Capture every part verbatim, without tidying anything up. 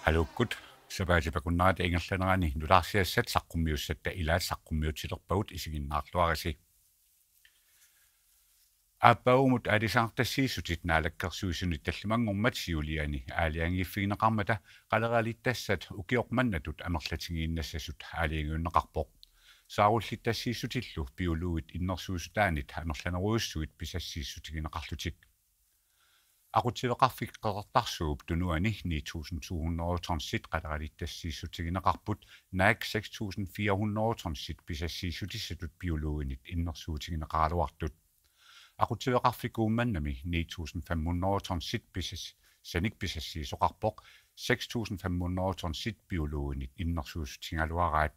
Haluukkut, sapaatip akunnerata ingerlanerani nutaarsiassat saqqummiussatta ilaat saqqummiussilerpagut, isiginnaarluarisi. Aappaagumut aalisagaqartassiissutit Naalakkersuisuni tallimanngormat siuliani aalajangiiffigineqarmata qaleralittassat ukioq mannatut amerlatigiinnassasut aalajangiunneqarpoq. Saarullittassiissutillu biologit innersuussutaannit amerlanerujussuit pisassiissutigineqarlutik. Aqutsiveqarfik Qeqertarsuup Tunuani ni tusind to hundrede tonsit qaleralittassiissutigineqarput, naak seks tusind fire hundrede tonsit pisassiissutissatut biologinit innersuutigineqaraluartut. Aqutsiveqarfik Uummannami ni tusind fem hundrede tonsit pisas-, sanik pisassiisoqarpoq, seks tusind fem hundrede tonsit biologinit innersuussutigigaluaraat.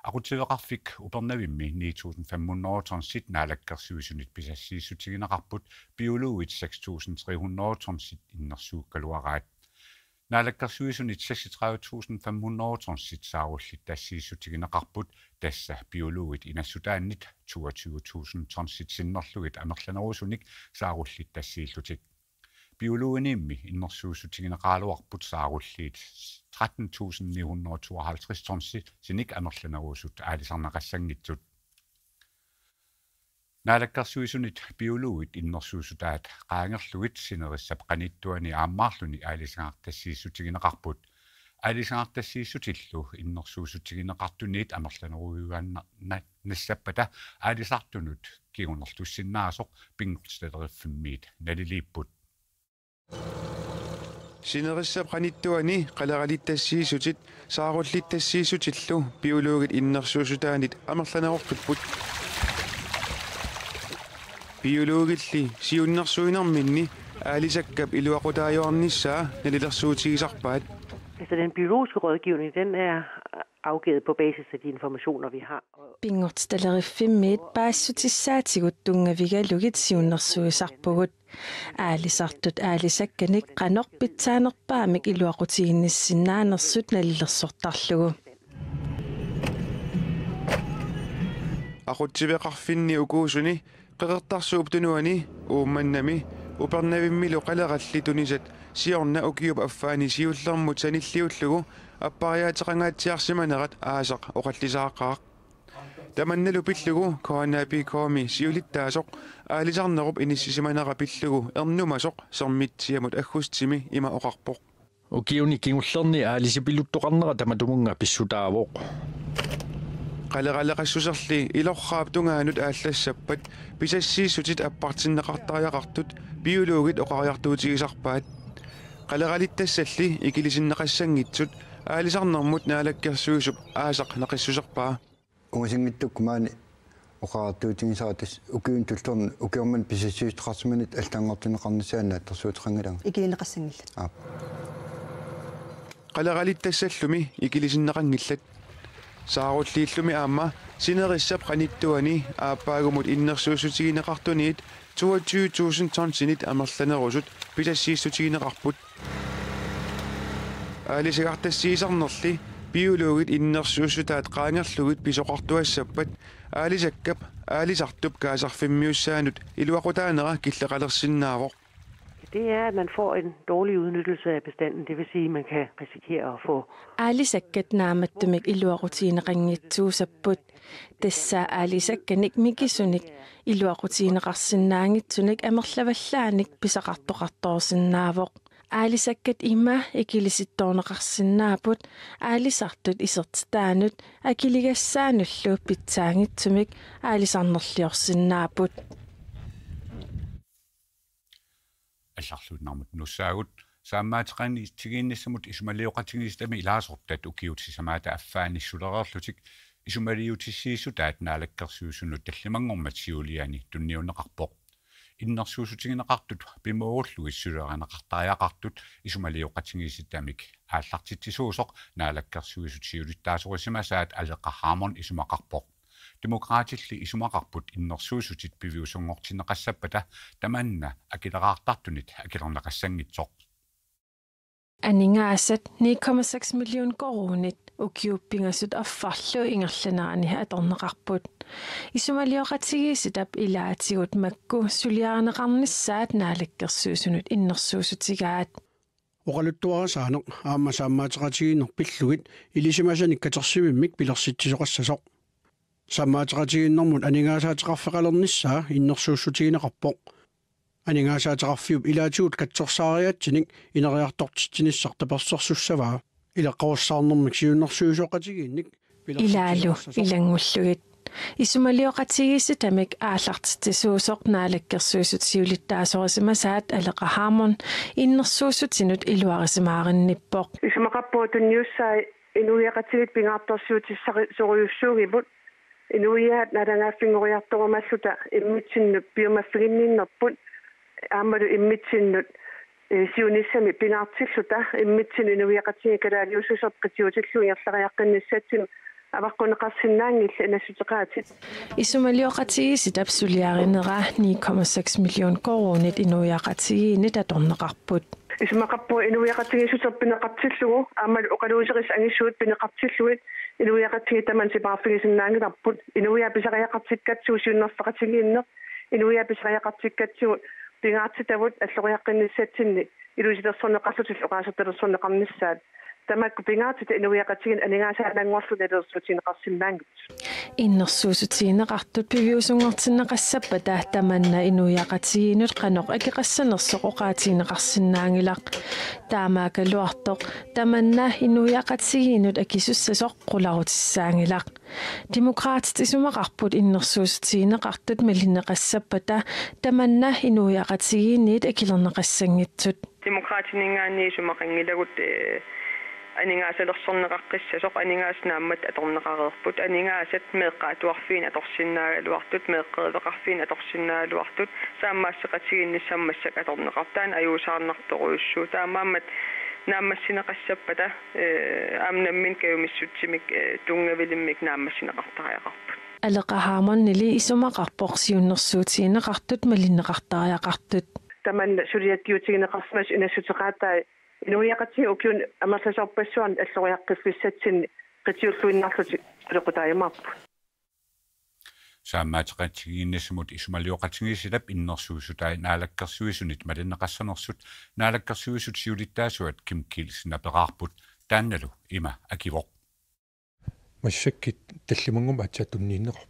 Aqutsiveqarfik Upernavimmi ni tusind fem hundrede tonsit Naalakkersuisunit pisassiissutigineqarput, biologit seks tusind tre hundrede tonsit innersuukkaluaraat. Naalakkersuisunit seksogtredive tusind fem hundrede tonsit saarullittassiissutigineqarput, tassa biologit inassutaannit toogtyve tusind tonsit sinnerlugit amerlanerusunik saarullittassiillutik. Biologiniimmi innersuussutigineqaraluarput saarulliit tretten tusind ni hundrede tooghalvtreds tonsinik amerlanerusut aalisarneqassanngitsut. Naalakkersuisunit biologit innersuussutaat qaangerlugit sinerissap qanittuani aammaarluni aalisagaqartassiissutigineqarput. Aalisagaqartassiissutillu innersuussutigineqartuniit amerlanerujuaanna-, na-, nassappata aalisartunut kingunerlussinnaasoq Pinngortitaleriffimmit naliliipput. Sinerissap qanittuani qaleralittassiissutit saarullittassiissutillu biologit innersuussutaannit amerlanerorfipput. Biologilli siunnersuinerminni aalisakkap iluaqutaajuarnissaa nalilersuutigisarpaat. Altså, den biologiske rådgivning, den er afgivet på basis af de informationer, vi har. Pinngortitaleriffimmit paasissutissaativut tunngavigalugit siunnersuisarpugut. Aalisartut aalisakkanik qanoq pitsaanerpaamik iluaqutiginnissinnaanersut nalilersortarlugu. Aqutsiveqarfinni ukuusuni Qeqertarsuup Tunuani, Uummannami Upernavimmilu qalerallit tunisat siorna ukiup affaani siullermut sanilliullugu appariaateqangaatsiarsimanerat aasaq oqallisaaqaaq. Tamannalu pillugu K N A P K-mi siulittaasoq aalisarnerup inissisimanera pillugu ernumasoq Sermitsiamut aggustimi ima oqarpoq: Ukiuni kingullerni aalisipiluttoqarnera tamatumunnga pissutaavoq. Qaleraleqassuserli ilorraap tungaanut aallassappat pisassiissutit appartinneqartariaqartut biologit oqariartuutigisarpaat. Qaleralittassalli ikilisinneqassanngitsut aalisarnermut Naalakkersuisup aasaq naqissuserpaa. Ungasinngitsukkut maani oqariartuutigisara tassa ukiuni tullerni ukioq manna pisassiissuteqarsimanit allanngortinneqarnissaat naatsorsuuteqanngilanga. Ikilineqassanngillat. Aap. Qaleralittassallumi ikilisinneqanngillat. Saarulliillumi aamma sinerissap qanittuani aappaagumut innersuussutigineqartuniit toogtyve tusind tonsinit amerlanerusut pisassiissutigineqarput. Aalisagaqartassiisarnerli biologit innersuussutaat qaangerlugit pisoqartuassappat aalisakkap aalisartup kaasarfimmiussaanut iluaqutaanera killeqalersinnaavoq. Det er, at man får en dårlig udnyttelse af bestanden. Det vil sige, at man kan risikere at få... Aalisakkat naammattumik iluaqutigineqanngitsuussapput. Tassa aalisakkanik mikisunik iluaqutigineqarsinnaanngitsunik amerlavallaanik pisaqartoqartoorsinnaavoq. Aalisakkat ima ikilisittoorneqarsinnaapput, aalisartut isertitaannut akiligassaanullu pitsaanngitsumik aalisarnerliorsinnaapput. Allarluinnarmut nuussaagut. Saammaateqarnittigiinnissamut isumalioqatigiissitami ilaasortat ukiut sisamaata affaani sulereerlutik isumaliutissiissutaat Naalakkersuisunut tallimanngormat siuliani tunniunneqarpoq. Innersuussutigineqartut pimoorullugit sulerineqartariaqartut isumalioqatigiissitamik aallartitsisuusoq Naalakkersuisut siulittaasorisimasaat Aleqa Hammond isumaqarpoq. Demokraatilli isumaqarput innersuussutit piviusunngortinneqassappata tamanna akileraartartunit akilerneqassanngitsoq. Aningaasat ni komma seks million koruunit ukiut pingasut affarlu ingerlanerani atorneqarput. Isumalioqatigiissitap ilaatigut makku suliarineqarnissaat Naalakkersuisunut innersuussutigaat. Oqaluttuarisaaneq aamma saammaateqatigiinneq pillugit ilisimasanik katersivimmik pilersitsisoqassasoq. Saammaateqatigiinnermut aningaasaateqarfeqalernissaa innersuussutigineqarpoq. Aningaasaateqarfiup ilaatigut katsorsaariaatsinik ineriartortitsinissaq tapersersussavaa. Ileqqorissaarnermik siunnersuisoqatigiinnik Ilaalu ilanngullugit. Isumalioqatigiissitamik aallartitsisuusoq Naalakkersuisut siulittaasorisimasaat Aleqa Hammond innersuussutinut iluarisimaarinnippoq. Isumaqarpunga tunniussai inuiaqatigiit pingaartorsiutissasorujussuugimut, inuiaat naalagaaffinngoriartorumalluta immitsinnut piumaffiginninnerput aammalu immitsinnut, eh, siunissami pingaartilluta immitsinnut inuiaqatigiit kalaaliussuseq qitiutillugu ingerlariaqqinnissatsinnut avaqqunneqarsinnaanngillat, inassuteqaatit. Isumalioqatigiissitap suliarinera ni komma seks million koruunit inuiaqatigiinnit atorneqarput. Isumaqarpunga inuiaqatigiissuteq pineqartillugu aammalu oqaluuserisat angisuut pineqartillugit inuiaqatigiit tamanna sipaarfigisinnaanngilarput. Inuiaat pisariaqartikkatsigu siunnerfeqatigiinneq, inuiaat pisariaqartikkatsigu pingaartitavut alloriaqqinnissatsinni ilusilersorneqarlutillu oqaasertalersorneqarnissaat. Tamakku pingaartitat inuiaqatigiinnut aningaasaannanngorlugit nalilersuutigineqarsinnaanngitsut. Innersuussutigineqartut piviusunngortinneqassappata tamanna inuiaqatigiinnut qanoq akeqassanersoq oqaatigineqarsinnaanngilaq. Taamaakkaluartoq tamanna inuiaqatigiinnut akisussasoq qularutissaanngilaq. Demokraatit isumaqarput innersuussutigineqartut malinneqassappata tamanna inuiaqatigiinniit akilerneqassanngitsut. Demokraatininngaanniit isumaqanngilagut, eh, aningaasalersorneqaqqissasoq, aningaasat naammattut atorneqareerput, aningaasat meeqqat atuarfiini atorsinnaagaluartut, meeqqeriveqarfiini atorsinnaagaluartut, saammaasseqatigiinnissamut massakkut atorneqartut, taanna ajuusaarnartorujussuuvoq. Taamaammat naammassineqassappata, eh, aamma nammineq kajumissutsimik, eh, tunngavilimmik naammassineqartariaqarput. Aleqa Hammondili isumaqarpoq siunnersuutigineqartut malinneqartariaqartut. Tamanna suliakkiutigineqarsimasoq inassuteqaatai inuiaqatigiit ukiuni amerlasoorpassuarni alloriaqqiffissatsinni qitiulluinnarlutik sulequtaajumaarput. Saammaateqatigiinnissamut isumalioqatigiissitap innersuussutai Naalakkersuisunit malinneqassanersut Naalakkersuisut siulittaasuat Kim Kielsen aperaarput, taannalu ima akivoq. Massakkut tallimanngormat aatsaat tunniunneqarpoq.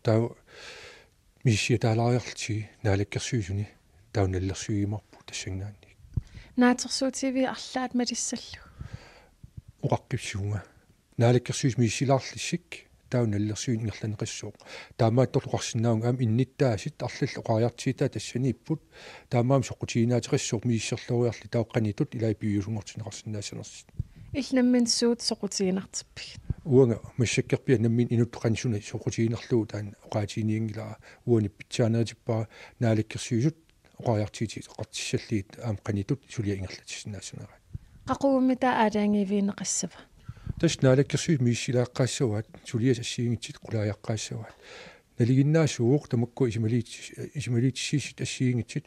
Taava misissuataalaariarlutigit Naalakkersuisuni taava nalilersuiumaarpugut tassanngaanniit. Naatsorsuutigiviuk arlaat malissallugu? Oqaqqissavunga. Naalakkersuisut misissuilaarlutik taava nalilersuineq ingerlanneqassooq. Taamaattorli oqarsinnaavunga aamma innuttaasunut arlallit oqariartuutaat tassaniipput. Taamaammat soqutiginaateqassaaq misissorluariarlutik taava qanoq ittut ilai piviusunngortinneqarsinnaassanersut. Illit nammineq suut soqutiginartippigit? Uanga massakkorpiaq nammineq inuttut qanoq suna soqutiginarlugu taanna oqaatiginianngilara, uani pitsaaneritippara Naalakkersuisut oqariartuuteqartussallugit aamma qanoq ittut suliaq ingerlatissinnaassanerai. Qaqugummi taava aalajangiivigineqassava? Tassa Naalakkersuisut misissuilaaqqaassavaat, suliassat assigiinngitsut qulaajaqqaassavaat. Nalinginnaasuuvoq tamakku isumaliutis-, isumaliutissiissut assigiinngitsut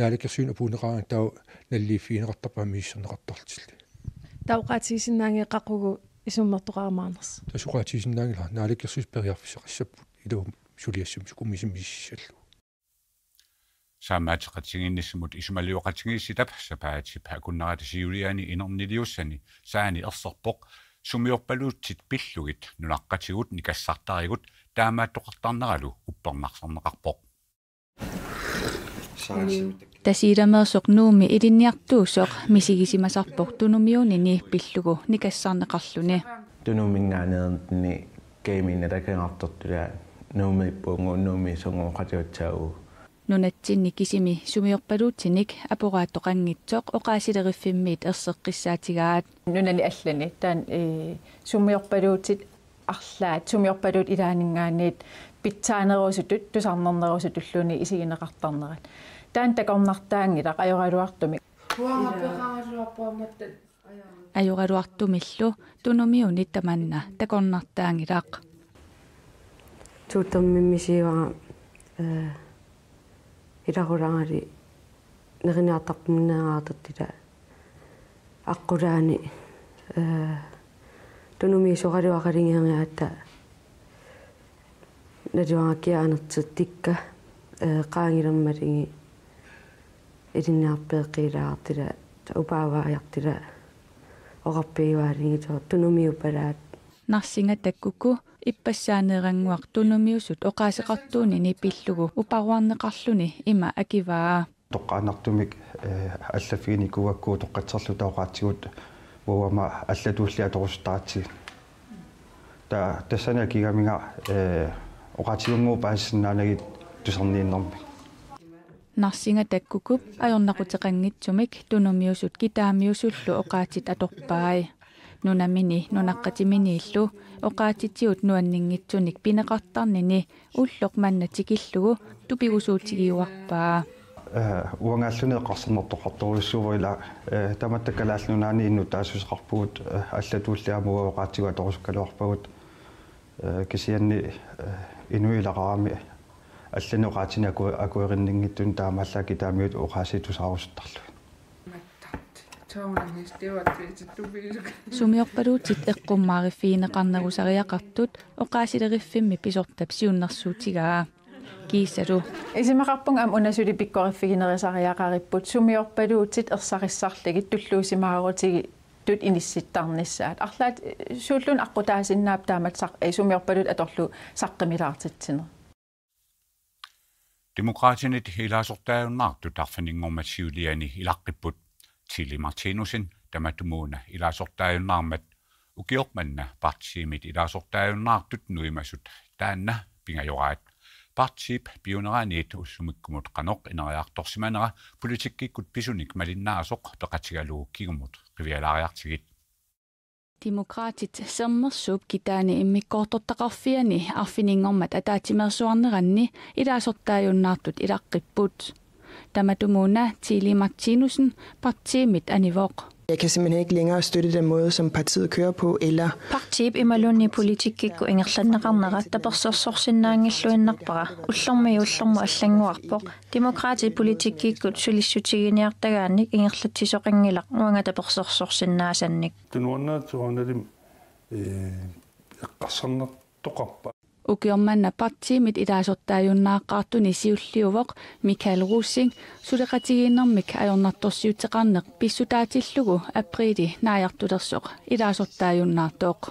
Naalakkersuisunut apuunneqaraangat taava naliliiffigineqartarput misissorneqartarlutillu. Taava oqaatigisinnaanngilaq qaqugu isummertoqarumaarnersoq? Tassa oqaatigisinnaanngilaq, Naalakkersuisut periarfissaqassapput ilumut suliassamik sukumiisumik misissuissallugu. Saammaateqatigiinnissamut isumalioqatigiissitap sapaatip akunnerata siuliani inerniliussani saani erserpoq sumiorpaluutsit pillugit nunaqqatigut nikassartarigut taamaattoqartarneralu uppernarsarneqarpoq. Tasiilameersoq Nuummi ilinniartuusoq misigisimasarpoq Tunumiunini pillugu nikassarneqarluni. Tunuminngaanneernerni kajumi nalakangaartortut Nuummiippugut, Nuummi sungooqatiutsaagut. Nunatsinni kisimi sumiorpaluutsinik aporaattoqanngitsoq oqaasileriffimmiit erseqqissaatigaat. Nunani allani taanna, ee, sumiorpaluutsit arlaat, sumiorpaluutsit ilaanninngaanniit pitsaanerusutut, tusarnernerusutulluunniit isigineqartarnerat. Taanna takornartaanngilaq ajoraluartumik. Uanga peqaraluarpuammatta. Ajoraluartumillu Tunumiuni tamanna takornartaanngilaq. Tuuttormimmi siivara, eh, ilaqutaralu neriniartarpunneeraartortita Aqqulaani, eh, tunumiusoraluaqalingeriatta naluara kia anertertikka, eh, qaangilermalugit ilinniarfeeqqilaartila upaavaajartila oqarfigivaallugit tunumiupalaat. Narsinga Takkuku ippassaaneerannguaq tunumiusut oqaaseqartuunini pillugu uparuarneqarluni ima akivaa. Toqqaannartumik, eh, allaffiginikuuakku toqqatserluta oqaatsigut uanga aamma allatulli atorusuttaratsigu. Ta-, tassani akigaminga, eh, oqaatigummi paasisinnaanagit tusarniinnermi. Narsinga Takkukup ajornaquteqanngitsumik tunumiusut kitaamiusullu oqaatsit atorpai. Nunamini nunaqqatiminiillu oqaatsitigut nuanninngitsunik pineqartarnini ulloq manna tikillugu tupigusuutigiuarpaa. Eh, uangaalluni eqqarsarnartoqartorujussuuvoq ila, eh, tamatta Kalaallit Nunaanni innuttaassuseqarpugut, eh, allatulli aamma uanga oqaatsigut atorusukkaluarpagut, eh, kisianni, eh, inuit ilaqarami allanik oqaatsinik aku-, akuerinninngitsunik taamaallaat kitaamiut oqaasii tusaarusuttarlugit. Sumiorpaluutit eqqummaariffigineqarnerusareerparput oqaasileriffimmik pisortap siunnersuutigaa. Kiisalu. Isumaqarpunga aamma una suli pikkoriffiginerusariaqaripput sumiorpaluutit ersarissarlugit tulluusimaarutigittut inissittarnissaat. Arlaat, eh, suulluunniit aqqutaasinnaapput taamatut saq-, eh, sumiorpaluutit atorlugu saqqumilaartitsineq. Demokraatinit ilaasortaajunnaartut arfininngormat siuliani ilaqqipput. Tilly Martinussen tamatumuuna ilaasortaajunnaarmat ukioq manna partiimit ilaasortaajunnaartut nuimasut taanna pingajoraat. Partiip piuneraniit ullumikkumut qanoq ineriartorsimanera politikkikkut pisunik malinnaasoq peqatigalugu kingumut qivialaariartigit. Demokraatit Sermersuup kitaani immikkoortortaqarfiani arfininngormat ataatsimeersuarneranni ilaasortaajunnaartut ilaqqipput. Tamatumuuna Tilly Martinussen partiimit anivoq. Jeg kan simpelthen ikke længere støtte den måde, som partiet kører på, eller Partiip imaluunniit politikkikkut ingerlanneqarnera tapersersorsinnaanngilluinnarpara, ullormiit ullormut allannguarpoq. Demokraatit politikkikkut sulissutiginiartagaannik ingerlatsisoqanngilaq uanga tapersersorsinnaasannik. Tunuannaat soorunalimi, eh, eqqarsarnartoqarpa. Ukioq manna partiimit ilaasortaajunnaartuni siulliuvoq Michael Rosing suleqatigiinnermik ajornartorsiuteqarneq pissutaatillugu apriili naajartulersoq ilaasortaajunnaartoq.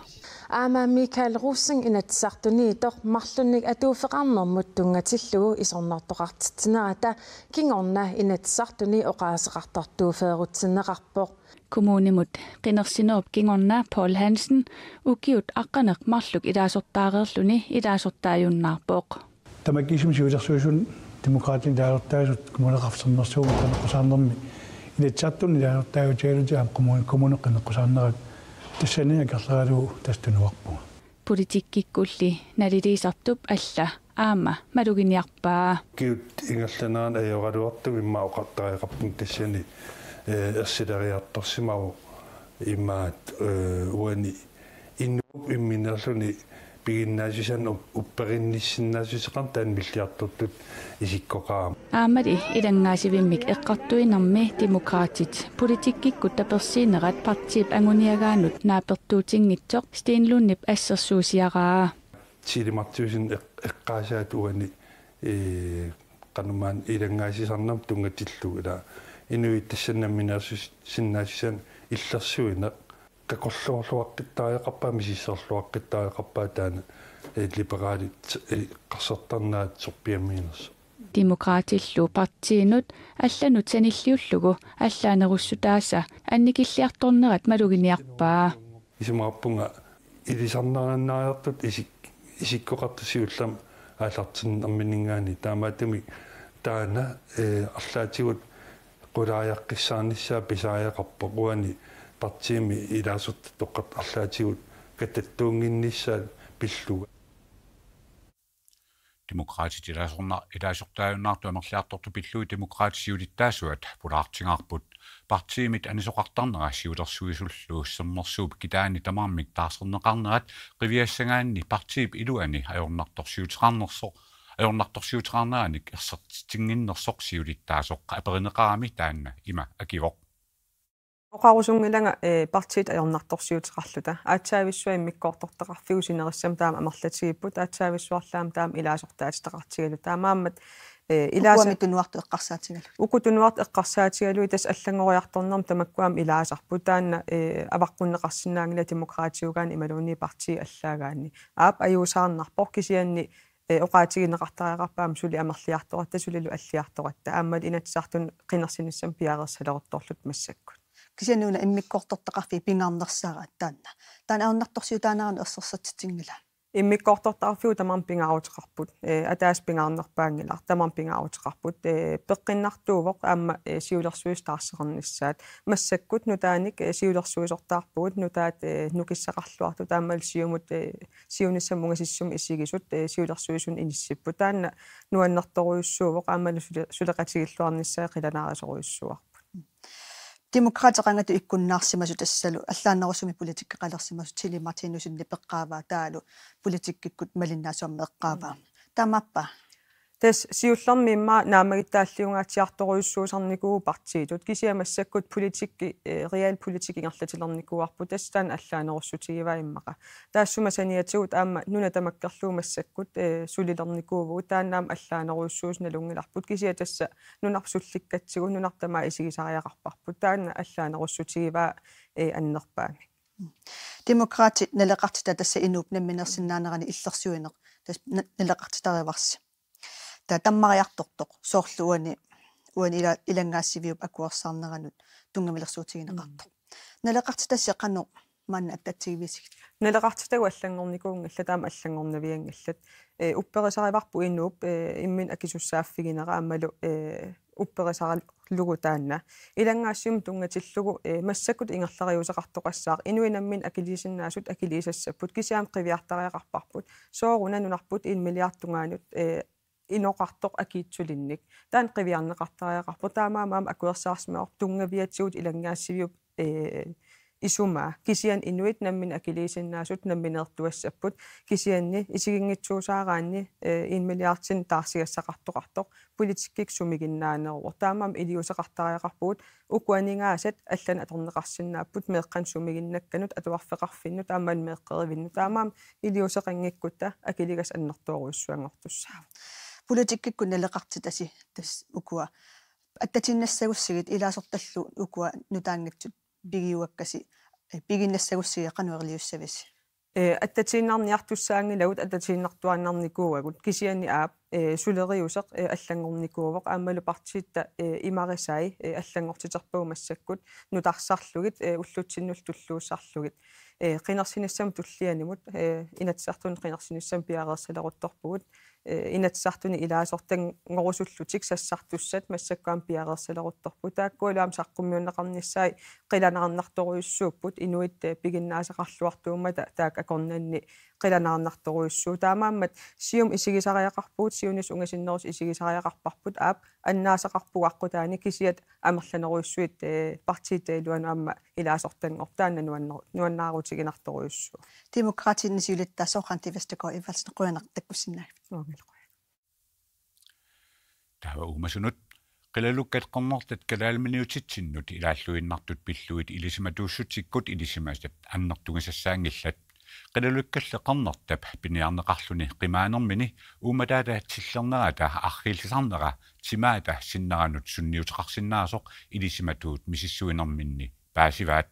Aamma Michael Rosing Inatsisartuniittoq marlunnik atuuffeqarnermut tunngatillugu isornartoqartitsinerata kingorna Inatsisartuni oqaaseqartartuuffeerutsinneqarpoq. Kommunimut qinersinerup kingorna Poul Hansen ukiut aqqaneq marluk ilaasortaareerluni ilaasortaajunnaarpoq. Tamakkiisumik siulersuisuni Demokraatit ilaasortaasut Kommuneqarfik Sermersuup qineqqusaarnermi Inatsisartuni ilaasortaajutigalutik aamma kommun-, kommuneqarfik qineqqusaarnerat tassani akerleralugu tassa tunuarpunga. Politikkikkulli naliliisartup alla aamma maluginiarpaa. Ukiut ingerlaneranni ajoraluartumik immaqa oqartariaqarpunga tassani, eh, ersileriartorsimavoq imaattoq, eh, uani inuup imminerluni piginnaassusianik up-, upperinnissinnaassuseqarneq taanna milliartortut isikkoqarami. Aammali ilanngaasivimmik eqqartuinermi Demokraatit politikkikkut tapersiinerat partiip anguniagaanut naapertuutinngitsoq Steen Lundip assersuusiaraa. Tilly Martinussen eq-, eqqaasaat uani, eh, qanormaanna ilanngaasisarnermut tunngatillugu ila inuit tassani nammineersuussisinnaassusianik illersuineq takorloorluaqqittariaqarpaa misissorluaqqittariaqarpaa taanna, eh, liberalit, eh, eqqarsartarnerat sorpiammiinersoq. Demokraatillu partiinut allanut sanilliullugu allaanerussutaasa annikilliartornerat maluginiarpaa. Isumaqarpunga ilisarnarinaariartut isik-, isikkoqartut siullermik aallartinnermininngaanniit taamaattumik taanna, eh, arlaatigut qulaajaqqissaarnissaa pisariaqarpoq uani partiimi ilaasortattoqartut arlaatigut katattuunnginnissaat pillugu. Demokraatit ilaasorna-, ilaasortaajunnaartut amerliartortut pillugit Demokraatit siulittaasuat pulaartingaarput. Partiimit anisoqartarnera siulersuisullu Sermersuup kitaani tamarmik taarserneqarnerat qiviassagaanni partiip iluani ajornartorsiuteqarnersoq, ajornartorsiuteqarneranik ersertitinnginnersoq siulittaasoq aperineqarami taanna ima akivoq. Oqarusunngilanga, eh, partiit ajornartorsiuteqarluta. Aatsaavissuaq immikkoortortaqarfiup sinerissami taama amerlatigipput, aatsaavissuarlaami taama ilaasortaatitaqartigaluta. Taamaammat, eh, ilaasa- Uku tunuartut eqqarsaatigalugit. Uku tunuartut eqqarsaatigalugit tassa allanngoriartornermi tamakkua aamma ilaasarput. Taanna, eh, avaqqunneqarsinnaanngilaq Demokraatiugaanni imaluunniit partiit allaagaanni. Aap, ajuusaarnarpoq, kisianni eh, oqaatigineqartariaqarpoq aamma suli amerliartoratta, sulilu alliartoratta. Aammalu Inatsisartuni qinersinissamut piareersaleruttorluta massakkut. Kisianni una immikkoortortaqarfiit pingaarnersaaraat taanna. Taanna ajornartorsiutaanerannut ersersitsitsinngilaa. Immikkoortortaqarfiup tamarmi pingaaruteqarput. Eh, ataaseq pingaarnerpaanngilaq, tamarmi pingaaruteqarput. Eh, peqqinnartuuvoq aamma, eh, siulersuisut taarseqarnissaat. Massakkut nutaanik, eh, siulersuisortaarpugut, nutaat, eh, nukissaqarluartut, aammalu Siumut, eh, siunissami ungasissumi isigisut, eh, siulersuisuni inissipput. Taanna nuannertorujussuuvoq, aammalu sule-, suleqatigilluarnissaa qilanaarisorujussuuarput. Demokraatit qangatut ikkunnaarsimasut tassalu allaanerusumik politikkeqalersimasut Tilly Martinussenip eqqaavaa taavalu politikkikkut malinnaasumik eqqaavaa. Mm. Taamaappa? Tassa siullermik immaqa naammagittaalliungaatsiartorujussuusarnikuuvoq partiitut, kisianni massakkut politikki, eh, realpolitik ingerlatilernikuuarput, tassa taanna allaanerussutigivaa immaqa. Taassuma saniatigut aamma nuna tamakkerlugu massakkut, eh, sulilernikuuvugut, taanna aamma allaanerujussuusoq nalunngilarput, kisianni tassa nunarput sullikkatsigu, nunarput tamaat isigisariaqarparput, taanna allaanerussutigivaa, eh, annerpaamik. Demokraatit naleqartitat tassa inuup namminersinnaanerani illersuineq, tassa na-, naleqartitarivarsi. Taava tammariartortoq, soorlu uani, uani ila-, ilanngaassiviup akuersaarneranut tunngavilersuutigineqartoq. Mm. Naleqartitassi qanoq maanna attatigivisigit? Naleqartitagut allanngornikuunngillat, taama allanngornavianngillat. Eh, upperisarivarput inuup, eh, imminut akisussaaffiginera aammalu, eh, upperisarallugu taanna. Ilanngaassimut tunngatillugu, eh, massakkut ingerlariuseqartoqassaaq. Inuit namminneq akiliisinnaasut akiliisassapput, kisianni qiviartariaqarparput. Sooruna nunarput en milliard tungaanut, eh, inoqartoq akiitsulinnik. Taanna qiviarneqartariaqarpoq, taamaammat aamma akuersaarsimavarput tunngaviatigut ilanngaassiviup, eh, isumaa. Kisianni inuit namminneq akiliisinnaasut nammineertuassapput. Kisianni isiginngitsuusaaraanni, eh, en milliardinik taarsigassaqartoqartoq politikkikkut sumiginnaaneruvoq. Taamaammat iliuuseqartariaqarpugut uku aningaasat allanut atorneqarsinnaapput meeqqanut sumiginnakkanut, atuarfeqarfinnut aammalu meeqqerivinnut. Taamaammat iliuuseqanngikkutta akiligassaq annertoorujussuanngortussaavoq. Politikkikkut naleqartitasi tassa ukua attatiinnassagussigit ilaasortallu ukua nutaanngitsut pigiuakkasi, eh, piginnassagussigit qanoq iliussavisi? Eh, attatiinnarniartussaanngilagut, attatiinnartuaannarnikuuagut, kisianni aap, eh, suleriuseq, eh, allanngornikuuvoq, aammalu partiitta, eh, imarisai, eh, allanngortiterpagut massakkut, nutarsarlugit, eh, ullutsinnullu tulluussarlugit. Eh, qinersinissamut tullianimut, eh, Inatsisartuni qinersinissamut piareersaleruttorpugut, eh, Inatsisartuni ilaasortanngorusullutik sassartussat massakkut aamma piareersaleruttorput. Taakkualu aamma saqqummiunneqarnissaat qilanaarnartorujussuupput, inuit, eh, piginnaasaqarluartuummata taakku akornanni qilanaarnartorujussuuvoq. Taamaammat Siumut isigisariaqarpugut, siunissaq ungasinnerusoq isigisariaqarparput, aap, annaasaqarpugut aqqutaani, kisianni amerlanerujussuit, eh, partiitta iluanut aamma ilaasortanngorput, taanna nuanner-, nuannaarutiginartorujussuuvoq. Demokraatit siulittaasuat Randi Vestergaard Evaldsen, qujanaq takkussinnaagavit. Uangalu qujanaq. Taava uumasunut: Qilalukkat qernertat kalaalimiutitsinnut ilaalluinnartut pillugit ilisimatuussutsikkut ilisimasat annertugisassaanngillat. Qilalukkalli qernertap piniarneqarluni qimaanermini uummataata tillernerata arriillisarnera timaata sinneranut sunniuteqarsinnaasoq ilisimatuut misissuinerminni paasivaat.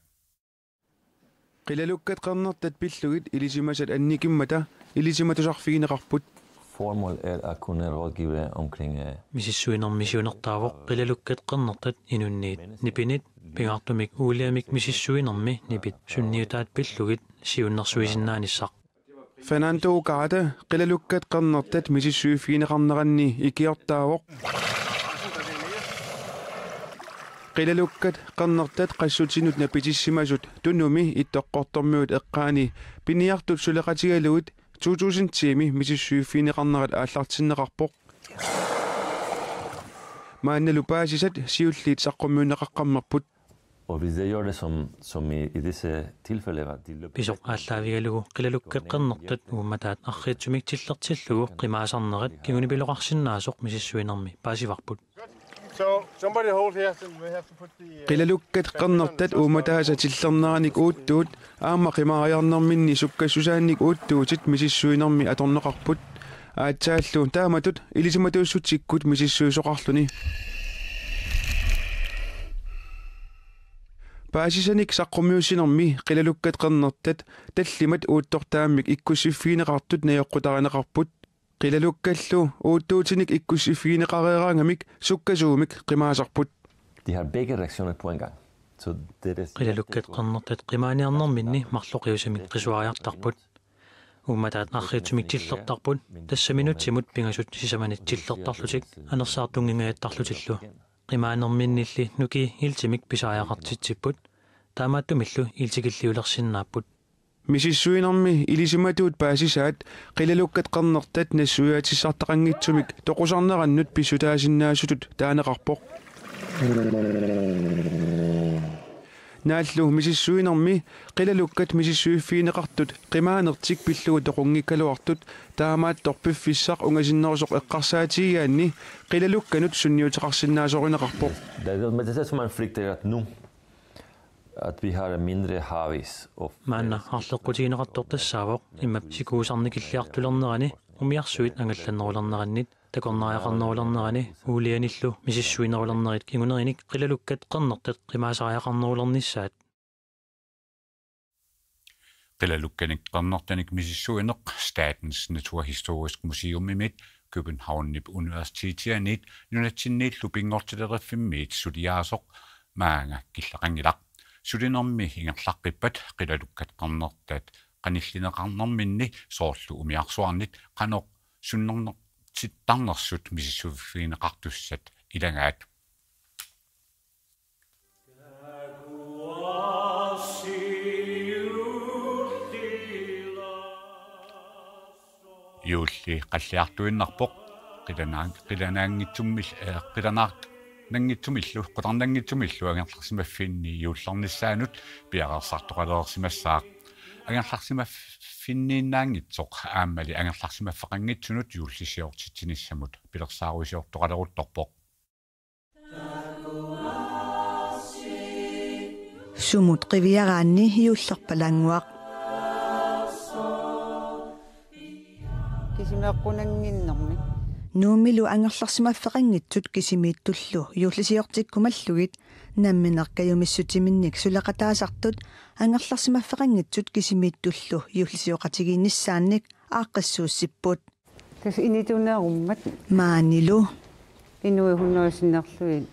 Qilalukkat qernertat pillugit ilisimasat annikimmata ilisimatusarfigineqarput. Formålet er at kunne rådgive omkring, eh, Misissuinermi siunertaavoq qilalukkat qernertat inunniit nipinit, pingaartumik uuliamik misissuinermi nipit sunniutaat pillugit siunnersuisinnaanissaq. Fernando Ugarte qilalukkat qernertat misissuiffigineqarneranni ikiortaavoq. Qilalukkat qernertat qassutinut napitissimasut Tunumi Ittoqqortoormiut eqqaani piniartut suleqatigalugit to tusind tiimi misissuiffigineqarnerat aallartinneqarpoq. Maannalu paasisat siulliit saqqummiunneqaqqammerput. Og hvis det gjør det som, som i, i disse tilfeller, at de løber Pisoq aallaavigalugu qilalukkat qernertat uummataat arriitsumik tillertillugu qimaasarnerat kingunipiloqarsinnaasoq misissuinermi paasivarput. So somebody hold here, so we have to put the, uh, Qilalukkat qernertat uummataasa tillerneranik uuttuut aamma qimaariarnerminni sukkassusaannik uuttuutit misissuinermi atorneqarput. Aatsaallu taamatut ilisimatuussutsikkut misissuisoqarluni. Paasisanik saqqummiussinermi qilalukkat qernertat tallimat uuttortaammik ikkussiffigineqartut najoqqutarineqarput. Qilalukkallu uuttuutinik ikkussiffigineqareeraangamik sukkasuumik qimaasarput. De har begge reaktioner på en gang. Så det er Qilalukkat qernertat qimaaniarnerminni marloqiusamik qisuariartarput. Uummataat arriitsumik tillertarput, tassa minutsimut pingasut sisamanit tillertarlutik anersaartunnginngajattarlutillu. Qimaanerminnilli nukii iltimik pisariaqartitsipput, taamaattumillu iltikilliulersinnaapput. Misissuinermi ilisimatuut paasisaat qilalukkat qernertat nassuiaatissartaqanngitsumik toqusarnerannut pissutaasinnaasutut taaneqarpoq. Naallu misissuinermi qilalukkat misissuiffigineqartut qimaanertik pillugu toqunngikkaluartut taamaattoq piffissaq ungasinnerusoq eqqarsaatigigaanni qilalukkanut sunniuteqarsinnaasorineqarpoq. Det er, men det er det som man frykter, at nu, at vi har en mindre havis. Og Maanna arleqqutigineqartoq tassaavoq immap sikuusarnikilliartulernerani umiarsuit angallannerulernerannit takornariaqarnerulernerani uulianillu misissuinerulernerit kingunerinik qilalukkat qernertat qimaasariaqarnerulernissaat. Qilalukkanik qernertanik misissuineq Statens Naturhistorisk Museumimit Københavnip Universitetianit nunatsinniillu pinngortitaleriffimmiit suliaasoq maanga killeqanngilaq. Sulinermi ingerlaqqippat qilalukkat qernertat qanillineqarnerminni soorlu umiarsuarnit qanoq sunnernertittarnersut misissuiffigineqartussat ilagaat. Juulli qalliartuinnarpoq. Qilanaang-, qilanaanngitsummil-, eh, qilanaarnanngitsumillu, qularnanngitsumillu angerlarsimaffinni juullernissaanut piareersartoqalereersimassaaq. Angerlarsimaffinniinnaanngitsoq aammali angerlarsimaffeqanngitsunut juullisiortitsinissamut pilersaarusiortoqaleruttorpoq. Sumut qiviaraanni juullerpalaannguaq. Kisimeeqqunannginnermi. Nuummilu angerlarsimaffeqanngitsut kisimiittullu juullisiortikkumallugit nammineq kajumissutsiminnik suleqataasartut angerlarsimaffeqanngitsut kisimiittullu juullisioqatigiinnissaannik aaqqissuussipput. Tassa initunerummat. Maanilu. Inuit hundrede sinnerlugit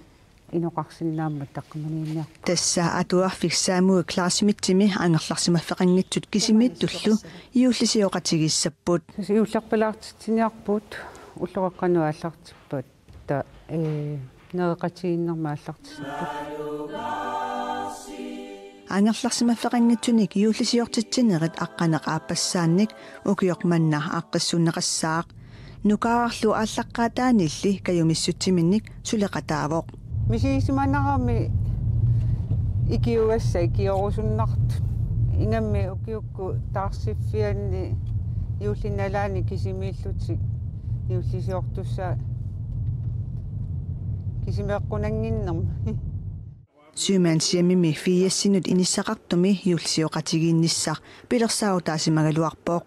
inoqarsinnaammat taqqamaniinniarput. Tassa atuarfik Samuel Klaasimitsimi angerlarsimaffeqanngitsut kisimiittullu juullisioqatigiissapput. Tassa juullerpalaartitsiniarput ulloqeqqanut aallartippat ta-, ee, nereqatigiinnermut aallartissapput. Angerlarsimaffeqanngitsunik juullisiortitsinerit aqqaneq-aappassaannik ukioq manna aaqqissuunneqassaaq. Nukaararlu aallaqqaataaniilli kajumissutsiminnik suleqataavoq. Misigisimanarami ikiugassat ikiorusunnartut. Ingammik ukiukkut taarsiffianni juullip nalaani kisimiillutik juullisiortussaat kisimeeqqunannginnermi. Sømandshjemimi firsinut inissaqartumi juullisioqatigiinnissaq pilersaarutaasimagaluarpoq.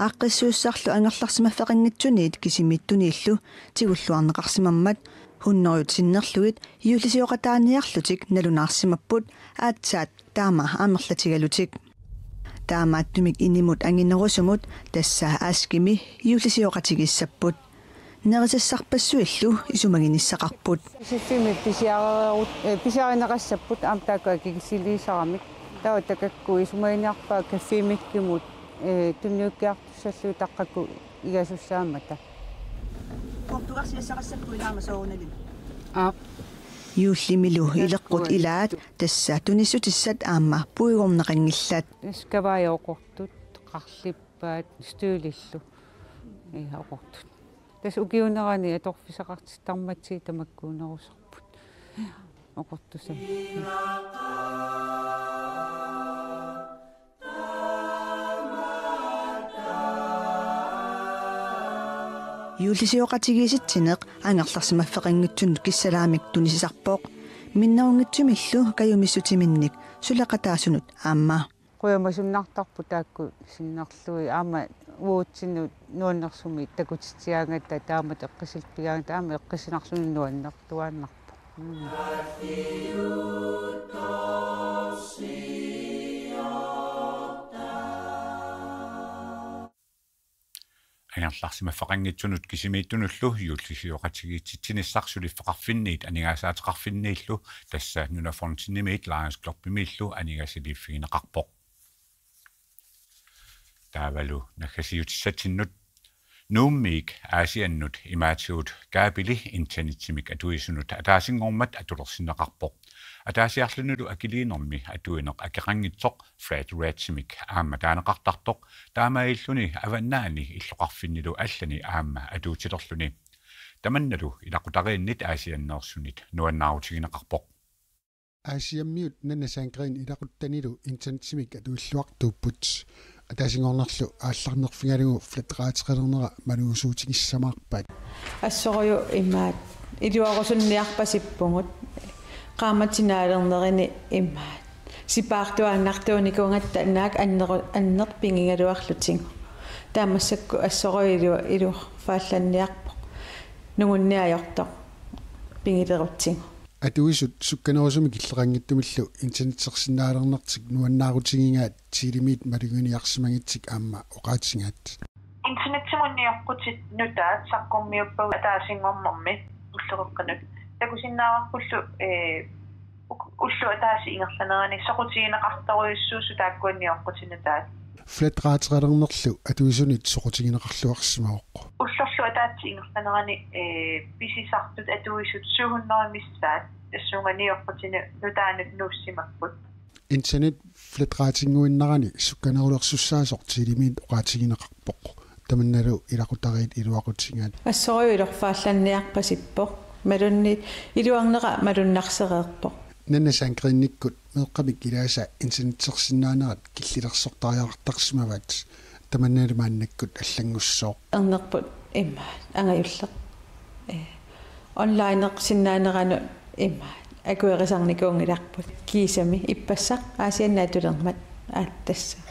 Aaqqissuussarlu angerlarsimaffeqanngitsuniit kisimiittuniillu tigulluarneqarsimammat hunnorujut sinnerlugit juullisioqataaniarlutik nalunaarsimapput aatsaat taama amerlatigalutik. Taamaattumik inimut anginerusumut tassa Askimi juullisioqatigiissapput. Nerisassarpassuillu isumaginissaqarput. Siffimmi pisiareerut-, eh, pisiarineqassapput aamma taakku akikitsiliisaramik. Taava takakku isumaginiarpaat kaffimikkumut, eh, tunniukkiartussallugit taqqakku igasussaammata. Portugarsiassaqassappugut ilaama soorunalimi. Aap. Juullimilu ileqqut ilaat tassa tunissutissat aamma puigorneqanngillat. Skavai oqortut, qarlippaat, støvlillu. Ee, oqortut. Tassa ukiuunerani atorfissaqartittarmatsigit tamakkuunerusarput. Oqortusat. Juullisioqatigiissitsineq angerlarsimaffeqanngitsunut kissalaamik tunisisarpoq. Minnerunngitsumillu kajumissutiminnik suleqataasunut aamma. Qujamasunnartarput taakku sinnerlugit aamma uatsinnut nuannersumik takutitsigaangatta taamatut eqqissilerpigaangatta aamma eqqissinarluni nuannertuaannarpoq. Mm. Angerlarsimaffeqanngitsunut kisimiittunullu juullisioqatigiissitsinissaq suliffeqarfinniit aningaasaateqarfinniillu tassa Nunafondimit Lions Clubimiillu aningaasaliiffigineqarpoq. Taavalu naggasiutissatsinnut. Nuummiit Aasiannut imaatigut kaapili internetsimik atuisunut ataasinngormat atulersinneqarpoq. Ataasiarlunilu akiliinermi atuineq akeqanngitsoq flat ratemik aamma taaneqartartoq, taamaalilluni avannaani illoqarfinnilu allani aamma atuutilerluni. Tamannalu ilaqutariinnit Aasianneersunit nuannaarutigineqarpoq. Aasiammiut Nanna Sandgreen ilaquttanilu internetsimik atuilluartuupput. Ataasinngornerlu aallarnerfigalugu flatraateqalernera malugusuutigissamaarpaat. Assorujuk imaat iluarusunniarpasippugut. Qaammatinaalernerini imaat sipaartuaannartuunikuugatta naak anneru-, anneq pigigaluarlutigu. Taamaassakku assorujuk ilu-, iluarfaallanniarpoq. Nungunniajortoq pigilerutsigu. Atuisut sukkanerusumik illeqanngitsumillu internetsersinnaalernertik nuannaarutigigaat Telemiit maluginiarsimagitsik aamma oqaatigaat. Internetsimut nioqqutit nutaat saqqummiuppagut ataasinngornermi ulloqeqqanut. Takusinnaavarpullu, ee, uk-, ulloq ataaseq ingerlanerani soqutigineqartorujussuusut taakkua nioqqutit nutaat. Flatraateqalernerlu atuisunit soqutigineqarluarsimavoq. Ullorlu ataaseq ingerlanerani, ee, pisisartut atuisut syv hundrede missaat tassunga nioqqutinut nutaanut nuussimapput. Internet flatraatinnguinnarani sukkanerulersussaasoq Telemiit oqaatigineqarpoq. Tamannalu ilaqutariit iluaqutigaat. Assorujuk iluarfaallanniarpasippoq. Malunnit iluarnera malunnarsereerpoq. Nanna Sandgreenikkut meeqqamik ilaasa internetsersinnaanerat killilersortariaqartarsimavaat, tamannalu maannakkut allanngussooq. Ernerput imaat angajulleq. Ee, onlinersinnaaneranut imaat akuerisarnikuunngilarput. Kiisami ippassaq Aasianni atulermat aatsitassaq.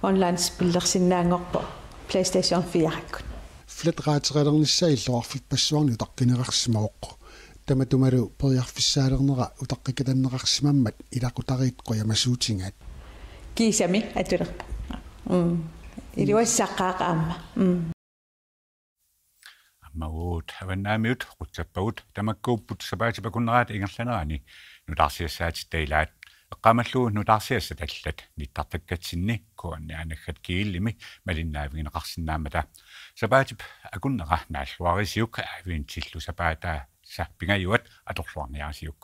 Online spillersinnaanngorpoq PlayStation fire-kkut. Flatraateqalernissaa illoqarfippassuarni utaqqineqarsimavoq. Tamatumalu periarfissaalernera utaqqikatanneqarsimammat ilaqutariit qujamasuutigaat. Kiisami atulerpoq. Mm. Iluassaqaaq aamma. Mm. Aamma uagut avannaamiut qutsappagut tamakkuupput sapaatip akunnerata ingerlanerani nutaarsiassaatitta ilaat. Eqqaamallugu nutaarsiassat allat nittartakkatsinni K N R naggat G L-imi malinnaavigineqarsinnaammata. Sapaatip akunnera naalluarisiuk adventillu sapaataasa pingajuat atorluarniarisiuk.